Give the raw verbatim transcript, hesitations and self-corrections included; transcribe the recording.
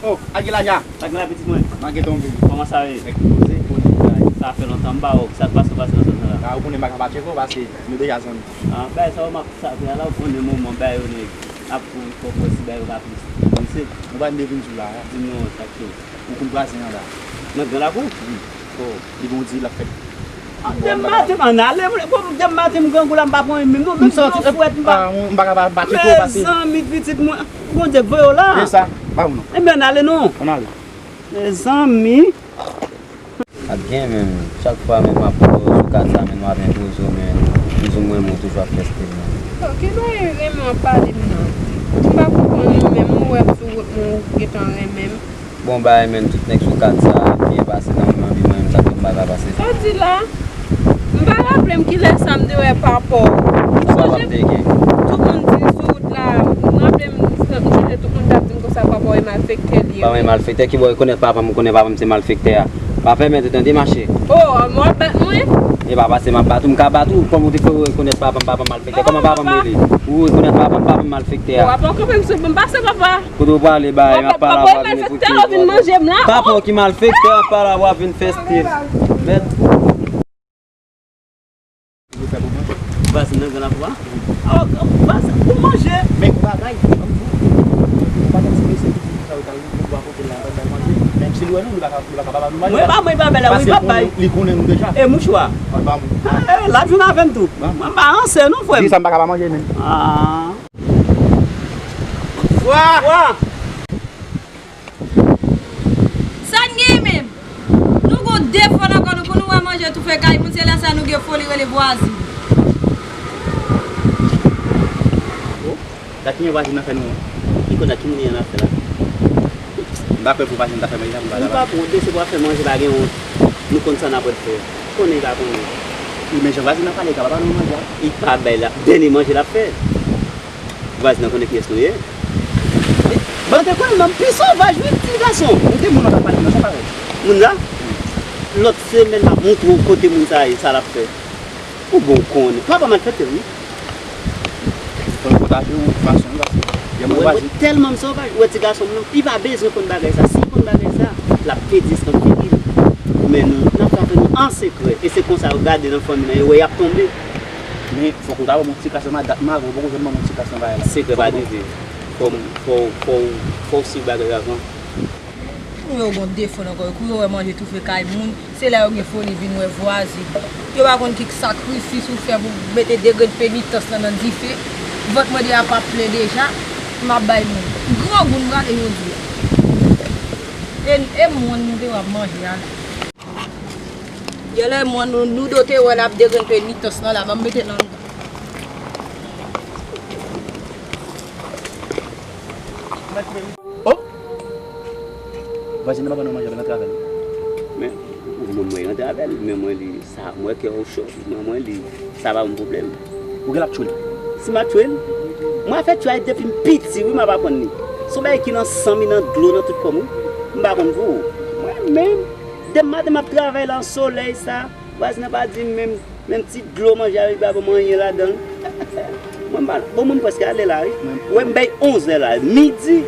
Oh, a gen la ja. Sa gen la pitit mwen. Mwen gen tonbe. Kòman sa ye? Nèg poze, poze bagay. Sa fè lontan m pa wè w. Sa k pase w pase nan zòn nan la? Ah, ou konnen m pa ka pa tcheke w paske nou deja zanmi. Ah, bagay sa yo m ap sa fè a la, ou konnen moman bagay yo nèg ap kouri fò fò si bagay yo pa plis. Ou se? Mwen pa vin sou la. Di m non, sa k cho. Ou konn vwazen an la. Nan gran lakou? Wi. Oh. Li gen yon dil l ap fè. Ah, demen maten m ann ale, bon, demen maten m grangou la m pa pran yon menm non, menm si yo frèt m pa. M pa ka pa tcheke w pase. Mezanmi pitit mwen, Bondye k voye w la. Se sa, pa ou non. Ebyen ann ale non. Ann ale. Mezanmi. Ap gen menm, chak fwa menm m ap sou kat sa menm m ap enpoze w menm, plizoumwen mwen toujou ap fè stil menm. Oh, ki bagay renmen w ap pale m nan? M pa konprann non, menm ou wè m sou wout mwen ou gentan renmen m. Bon bagay menm, tout nèg sou kat sa ap byen pase nan menm anvi mwen menm sa tout bagay pa pase. Sa w di la? M pa raple m kilè sa m te wè papa w. Ou sonje? Tout moun di sou wout la, m raple m, m sonje tout moun t ap di m konsa papa w e malfektè li ye. Papa m e malfektè, kibò w rekonèt papa m, ou konnen papa m se malfektè a? Pa fè men tande mache. Oh, m w ap bat mwen? E pa pase m ap bat ou, m ka bat ou, kòman ou te fè rekonèt papa m, papa m malfektè? Kòman papa m rele? Ou rekonèt papa m, papa m malfektè a? Ou ap kanpe m sou m pase papa. Kote w prale bay, m ap pale avè w vin fout. Papa w ki malfektè, w ap pale avè w vin fè stil. Mèt. Vwazen nan gran lakou a? Aw, vwazen pou manje. Men yon bagay, ann di w, ou pa gen ti mesye ki di sa yo ta vin pou bwa kote la, bay manje. Menm si li wè nou, li pa ka, li pa ka pa ba nou manje. Mwen pa, mwen pa bay la, wi, pa bay. Paske li konnen nou deja. E mouchwa? Mwen pa mwen. Ah, eh, l ap jwenn avè m tou. Mwen pa ranse non, frè m. Di sa m pa ka pa manje menm. Ah. Wa! Wa! Sa n gen menm? Nou gon defo nan kò nou pou nou wè manje toufe kay moun, se lè sa nou gen foli rele vwazin. Oh, gad kijan vwazin nan fè nou an. Li konn ak ki moun li an afè la. M pa kwè pou vwazin ta fè manje la pou m pa ta. Nou pa pran dosye pou afè manje pa gen wont. Nou konn sa n ap fè. Konnen li pa konnen. Wi, men jan vwazin nan pale, li ka pa ba nou manje a. Li pa bay la. Dènye manje l ap fè. Vwazin nan konnen kiyès nou ye. Ban te konnen nonm pi sovaj wi, ti gason. Ou te moun nan pale nan sa parèt. Moun la? Lòt semèn m ap montre w kote moun sa ye, sa l ap fè. Ou bon konnen. Papa m al fè tèl wi. Fò l pataje w fason wi paske gen mwen vwazin. Tèlman m sovaj, ou wè ti gason m nan, li pa bezwen konn bagay sa. Si l konn bagay sa, l ap pèdi eskanp figi l. Men nou, n ap fè afè nou an sekrè. E se konsa yo gade nan fanmi nan, yo wè y ap tonbe. Men fòk ou ta ban m yon ti klas anba dat m avan, ou poko janm ban m yon ti klas anba la. Sekrè pa divize. Fò w, fò w, fò w, fò w swiv bagay yo avan. Kou yo gon defo nan kò yo, kou yo wè manje toufe kay moun, se la yo gen foli vin wè vwazin. Yo pa konn ki sakrifis ou fè pou mete de grenn penitans lan nan dife. Vant mwen deja p ap plen deja, m ap bay moun. Grangou m rale jodi a. E, e mòn nou te wè ap manje a. Yè lè mòn nou, nou do te wè l ap degrenpe mitans lan la, ban m mete nan. Oh! Vwazin nan pa ban nou manje, l rantre avè l. Men, ou mwen mwen rantre avè l, men mwen li, sa, mwen kè w cho, men mwen li, sa pa yon pwoblèm. Ou gen l ap tchwe l? Si m ap tchwe l? Mwen ap fè tchwe a depi m piti, wi, m ap aprann li. Se yon bagay ki nan san m, li nan dlo, nan tout kò m, wi. M pa konn pou ou. Mwen menm, demen maten m ap travay la, an solèy sa, vwazin nan pa di m menm, menm ti dlo manje a, li pa ban m anyen ladan l. Mwen m pa, bon, mwen m prèske ale la, wi. Wè m bay onz è la, midi,